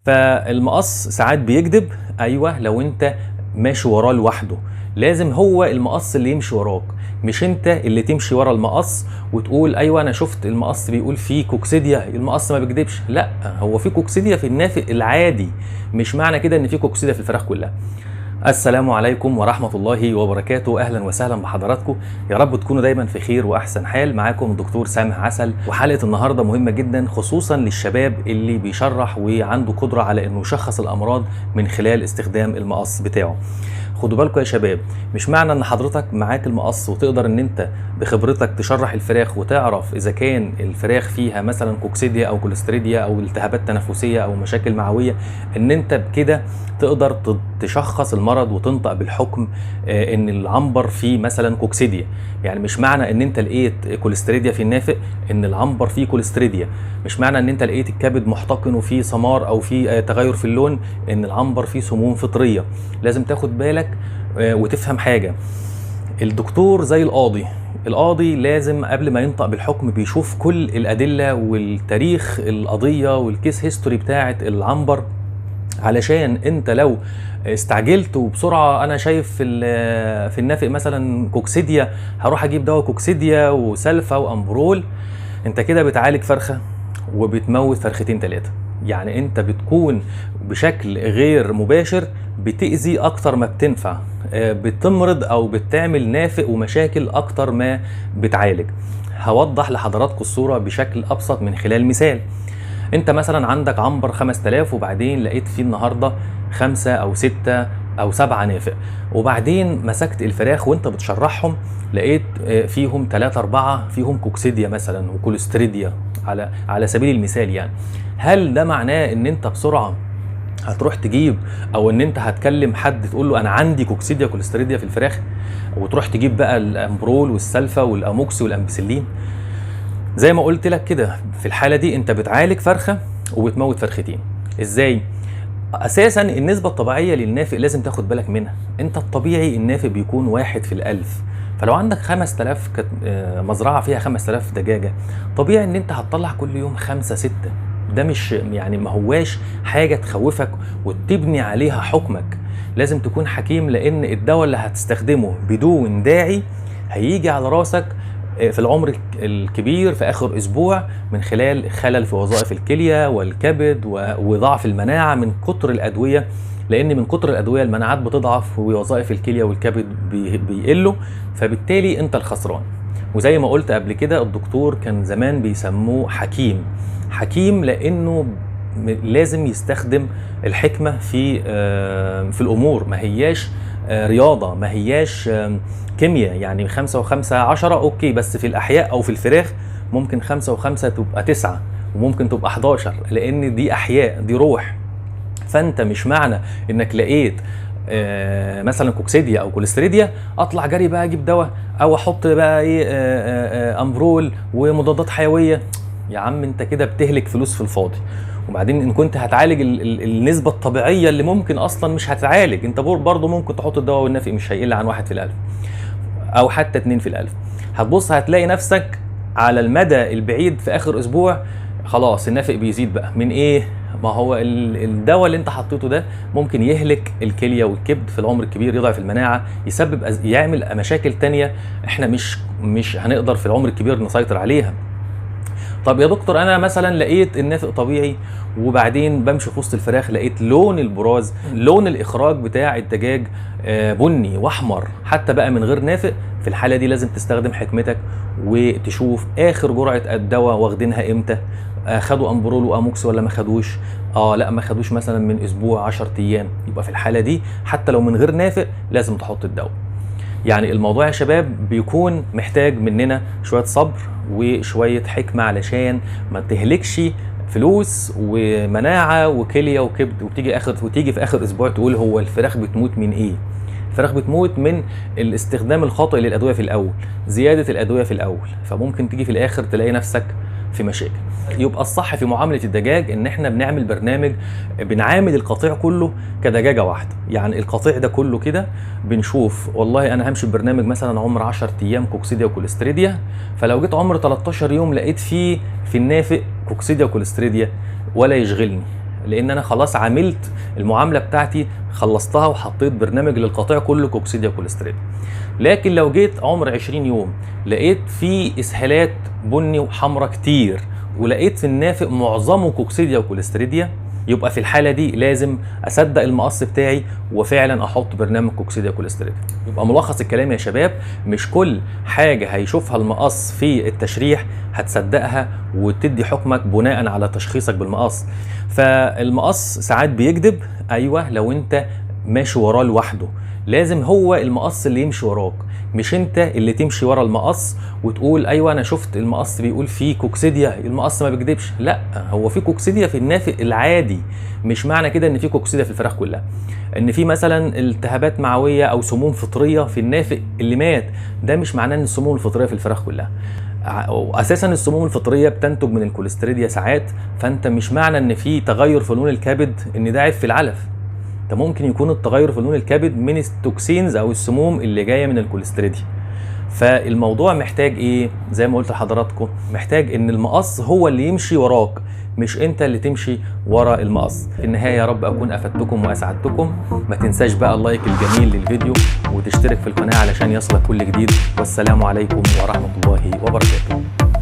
فالمقص ساعات بيكذب، ايوه لو انت ماشي وراه لوحده. لازم هو المقص اللي يمشي وراك، مش انت اللي تمشي ورا المقص وتقول ايوه انا شفت المقص بيقول فيه كوكسيديا، المقص ما بيكذبش. لا، هو في كوكسيديا في النافق العادي، مش معنى كده ان في كوكسيديا في الفراخ كلها. السلام عليكم ورحمة الله وبركاته، أهلا وسهلا بحضراتكم، يا رب تكونوا دايما في خير وأحسن حال. معاكم الدكتور سامح عسل، وحلقة النهاردة مهمة جدا خصوصا للشباب اللي بيشرح وعنده قدرة على أنه يشخص الأمراض من خلال استخدام المقص بتاعه. خدوا بالكم يا شباب، مش معنى ان حضرتك معاك المقص وتقدر ان انت بخبرتك تشرح الفراخ وتعرف اذا كان الفراخ فيها مثلا كوكسيديا او كوليستريديا او التهابات تنفسية او مشاكل معويه، ان انت بكده تقدر تشخص المرض وتنطق بالحكم ان العنبر فيه مثلا كوكسيديا. يعني مش معنى ان انت لقيت كوليستريديا في النافق ان العنبر فيه كوليستريديا، مش معنى ان انت لقيت الكبد محتقن وفيه سمار او فيه تغير في اللون ان العنبر فيه سموم فطرية. لازم تاخد بالك وتفهم حاجة، الدكتور زي القاضي، القاضي لازم قبل ما ينطق بالحكم بيشوف كل الأدلة والتاريخ القضية وال case history بتاعة العنبر، علشان انت لو استعجلت وبسرعة انا شايف في النافق مثلا كوكسيديا، هروح اجيب دواء كوكسيديا وسلفا وامبرول، انت كده بتعالج فرخة وبتموت فرختين ثلاثة. يعني انت بتكون بشكل غير مباشر بتأذي اكتر ما بتنفع، بتمرض او بتعمل نافق ومشاكل اكتر ما بتعالج. هوضح لحضراتكم الصورة بشكل ابسط من خلال مثال. انت مثلا عندك عنبر 5000، وبعدين لقيت فيه النهارده 5 او 6 او 7 نافق، وبعدين مسكت الفراخ وانت بتشرحهم لقيت فيهم 3 4 فيهم كوكسيديا مثلا وكوليستريديا على سبيل المثال. يعني هل ده معناه ان انت بسرعة هتروح تجيب، او ان انت هتكلم حد تقول له انا عندي كوكسيديا كوليستريديا في الفراخ، وتروح تجيب بقى الامبرول والسلفا والاموكس والامبسلين؟ زي ما قلت لك كده، في الحالة دي انت بتعالج فرخة وبتموت فرختين. ازاي؟ اساسا النسبة الطبيعية للنافق لازم تاخد بالك منها. انت الطبيعي النافق بيكون 1 في الألف، فلو عندك 5000 مزرعة فيها 5000 دجاجه، طبيعي ان انت هتطلع كل يوم 5 6. ده مش يعني ما هواش حاجة تخوفك وتبني عليها حكمك. لازم تكون حكيم، لان الدواء اللي هتستخدمه بدون داعي هيجي على راسك في العمر الكبير في اخر اسبوع، من خلال خلل في وظائف الكلية والكبد وضعف المناعة من كتر الادوية، لان من كتر الادوية المناعات بتضعف ووظائف الكلية والكبد بيقلوا، فبالتالي انت الخسران. وزي ما قلت قبل كده، الدكتور كان زمان بيسموه حكيم، حكيم لانه لازم يستخدم الحكمة في الامور، ما هياش رياضة، ما هياش كيمياء. يعني 5 و5 10 okay، بس في الاحياء او في الفراخ ممكن 5 و5 تبقى 9 وممكن تبقى 11، لان دي احياء، دي روح. فانت مش معنى انك لقيت مثلا كوكسيديا او كوليستريديا اطلع جري بقى اجيب دواء او احط بقى ايه امبرول ومضادات حيوية. يا عم انت كده بتهلك فلوس في الفاضي. وبعدين ان كنت هتعالج النسبة الطبيعية اللي ممكن اصلا مش هتعالج، انت برضه ممكن تحط الدواء والنافق مش هيقل عن 1 في الألف او حتى 2 في الألف. هتبص هتلاقي نفسك على المدى البعيد في اخر اسبوع خلاص النافق بيزيد بقى من ايه؟ ما هو الدواء اللي انت حطيته ده ممكن يهلك الكلية والكبد في العمر الكبير، يضعف المناعة، يسبب يعمل مشاكل تانية احنا مش هنقدر في العمر الكبير نسيطر عليها. طب يا دكتور انا مثلا لقيت النافق طبيعي، وبعدين بمشي في وسط الفراخ لقيت لون البراز، لون الاخراج بتاع الدجاج بني واحمر حتى بقى من غير نافق. في الحالة دي لازم تستخدم حكمتك وتشوف اخر جرعة الدواء واخدينها امتى، خدوا امبرول واموكس ولا ما خدوش؟ لا ما خدوش مثلا من اسبوع 10 ايام، يبقى في الحالة دي حتى لو من غير نافق لازم تحط الدواء. يعني الموضوع يا شباب بيكون محتاج مننا شوية صبر وشوية حكمة علشان ما تهلكش فلوس ومناعة وكلية وكبد، وتيجي في آخر أسبوع تقول هو الفراخ بتموت من إيه؟ الفراخ بتموت من الاستخدام الخاطئ للأدوية في الأول، زيادة الأدوية في الأول، فممكن تيجي في الآخر تلاقي نفسك في مشاكل. يبقى الصح في معاملة الدجاج إن إحنا بنعمل برنامج بنعامل القطيع كله كدجاجة واحدة، يعني القطيع ده كله كده بنشوف والله أنا همشي ببرنامج مثلا عمر 10 أيام كوكسيديا وكوليستريديا، فلو جيت عمر 13 يوم لقيت فيه في النافق كوكسيديا وكوليستريديا ولا يشغلني، لان انا خلاص عملت المعاملة بتاعتي، خلصتها وحطيت برنامج للقطيع كله كوكسيديا وكوليستريديا. لكن لو جيت عمر 20 يوم لقيت في اسهالات بني وحمراء كتير، ولقيت في النافق معظمه كوكسيديا وكوليستريديا، يبقى في الحالة دي لازم اصدق المقص بتاعي وفعلا احط برنامج كوكسيديا كوليستريديا. يبقى ملخص الكلام يا شباب، مش كل حاجة هيشوفها المقص في التشريح هتصدقها وتدي حكمك بناء على تشخيصك بالمقص. فالمقص ساعات بيكذب، ايوه لو انت ماشي وراه لوحده، لازم هو المقص اللي يمشي وراك، مش انت اللي تمشي ورا المقص وتقول ايوه انا شفت المقص بيقول فيه كوكسيديا، المقص ما بيكذبش. لا، هو في كوكسيديا في النافق العادي، مش معنى كده ان في كوكسيديا في الفراخ كلها. ان في مثلا التهابات معويه او سموم فطرية في النافق اللي مات، ده مش معناه ان السموم الفطرية في الفراخ كلها. واساسا السموم الفطرية بتنتج من الكوليستريديا ساعات، فانت مش معنى ان في تغير في لون الكبد ان ده عيب في العلف. ده ممكن يكون التغير في لون الكبد من ال toxins او السموم اللي جاية من الكوليستريديا. فالموضوع محتاج ايه؟ زي ما قلت لحضراتكم، محتاج ان المقص هو اللي يمشي وراك، مش انت اللي تمشي ورا المقص. في النهاية يا رب اكون افدتكم واسعدتكم. ما تنساش بقى ال like الجميل للفيديو وتشترك في القناة علشان يصلك كل جديد. والسلام عليكم ورحمة الله وبركاته.